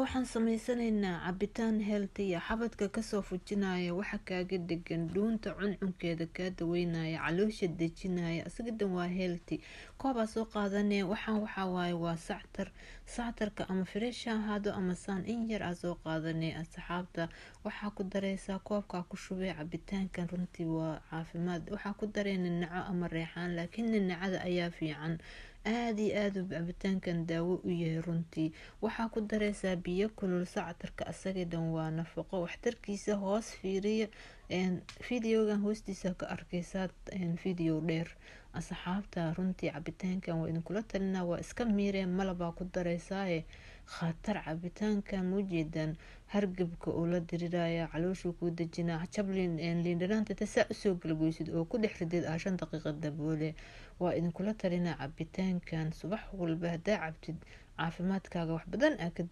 Waxaan sameysanaynaa cabitaan healthy, xabadka kasoo fujinaya, waxa kaaga dhegan dhuunta, cuncunkeeda kaa daweynaya, caloosha dejinaya. Isaga dhan waa healthy. Koobaa soo qaadanee. Waxaan waxaa waaye waa sactar. Sactarka ama fresh ha ahaado ama saan, in yar aa soo qaadanee, asxaabta. Waxaa ku dareysaa koobkaa, ku shubee. Cabitaankan runtii waa caafimaad. Waxaa ku daree ninaco ama reexaan, laakiin ninacada ayaa fiican. Aada iyo aada uu cabitaankan daawo u yahay runtii. Waxaa ku dareysaa biyo kulul. Sactarka asaga dhan waa nafaqo. Waxtarkiisa hoos fiiriya, videogan hoostiisa ka arkeysaa, video dheer, asxaabta. Runtii cabitaankan waa idinkula talinaa. Waa iska miiree, malabaa ku dareysaaye. Khatar cabitaankan mujeedan. Hargabka uu la diriraya, calooshuu kuu dejinaa. Jablin liindhanaanta inta saa usoo galagoysid oo ku dhex ridid, aa 5 daqiiqa daboole. Waa idinkula talinaa cabitaankan. Subax walba hadaa cabtid, caafimaadkaaga wax badan aa ka.